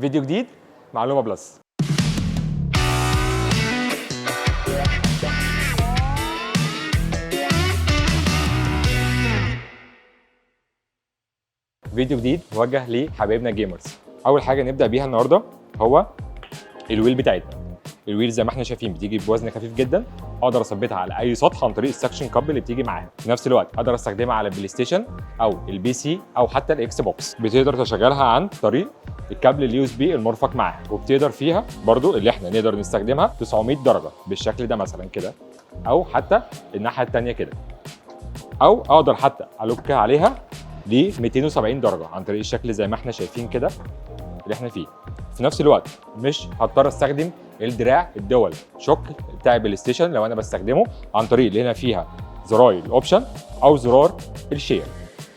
فيديو جديد معلومة بلس. فيديو جديد موجه لحبايبنا gamers. اول حاجة نبدا بيها النهارده هو ال wheel بتاعتنا. ال wheel زي ما احنا شايفين بتيجي بوزن خفيف جدا، اقدر اثبتها على اي سطح عن طريق ال suction cup اللي بتيجي معاها. في نفس الوقت اقدر استخدمها على ال PlayStation او ال PC او حتى ال Xbox. بتقدر تشغلها عن طريق الكابل ال USB المرفق معاها، وبتقدر فيها برضو اللي احنا نقدر نستخدمها 900 درجه بالشكل ده مثلا كده، او حتى الناحية الثانية كده، او اقدر حتى الوك عليها ل 270 درجه عن طريق الشكل زي ما احنا شايفين كده اللي احنا فيه. في نفس الوقت مش هضطر استخدم الدراع ال DualShock بتاع PlayStation لو انا بستخدمه، عن طريق اللي هنا فيها زراير ال option او زرار ال share،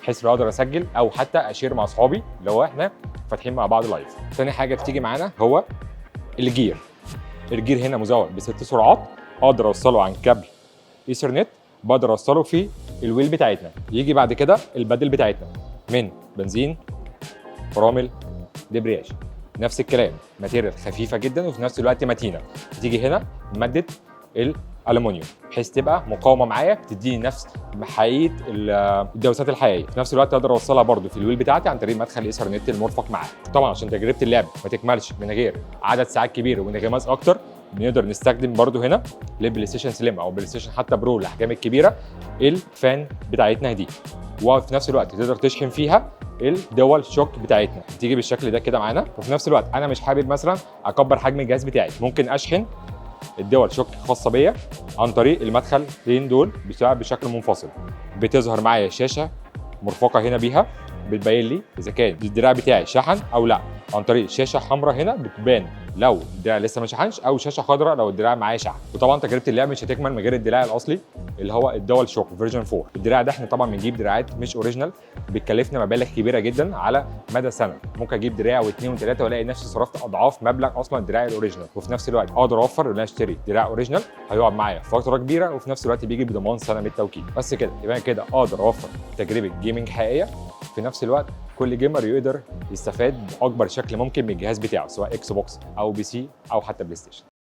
بحيث لو اقدر اسجل او حتى اشير مع اصحابي لو احنا فاتحين مع بعض live. تاني حاجة بتيجي معانا هو ال gear. ال gear هنا مزود بست سرعات، اقدر اوصله عن كابل ايثرنت، بقدر اوصله في ال wheel بتاعتنا. يجي بعد كده ال paddle بتاعتنا من بنزين، فرامل، دبرياج، نفس الكلام، material خفيفة جدا وفي نفس الوقت متينة. بتيجي هنا مادة الالومنيوم بحيث تبقى مقاومة معايا، بتديني نفس حقيقة الدواسات الحقيقية. في نفس الوقت اقدر اوصلها برده في ال wheel بتاعتي عن طريق مدخل ايثرنت المرفق معاها. طبعا عشان تجربه اللعب ما تكملش من غير عدد ساعات كبير وانغماس اكتر، بنقدر نستخدم برده هنا لل PlayStation Slim او PlayStation حتى Pro الاحجام الكبيرة ال fan بتاعتنا دي، وفي نفس الوقت تقدر تشحن فيها ال DualShock بتاعتنا، بتيجي بالشكل ده كده معانا. وفي نفس الوقت انا مش حابب مثلا اكبر حجم الجهاز بتاعي، ممكن اشحن ال DualShock الخاصة بيا عن طريق المدخلين دول بشكل منفصل. بتظهر معايا شاشة مرفقه هنا بيها بتبين لي اذا كان الدراع بتاعي شحن او لا، عن طريق شاشة حمراء هنا بتبان لو الدراع لسه ما شحنش، او شاشة خضراء لو الدراع معايا شحن. وطبعا تجربه اللعب مش هتكمل من غير الدراع الاصلي اللي هو ال DualShock version 4. الدراع ده احنا طبعا بنجيب دراعات مش original، بتكلفنا مبالغ كبيرة جدا على مدى سنة. ممكن اجيب دراع واثنين وثلاثة والاقي نفسي صرفت اضعاف مبلغ اصلا الدراع ال original. وفي نفس الوقت اقدر اوفر ان انا اشتري دراع original هيقعد معايا فترة كبيرة، وفي نفس الوقت بيجي بضمان سنة من التوكيل. بس كده يبقى كده اقدر اوفر تجربه gaming حقيقية. في نفس الوقت كل gamer يقدر يستفاد باكبر شكل ممكن من الجهاز بتاعه، سواء Xbox او PC او حتى PlayStation.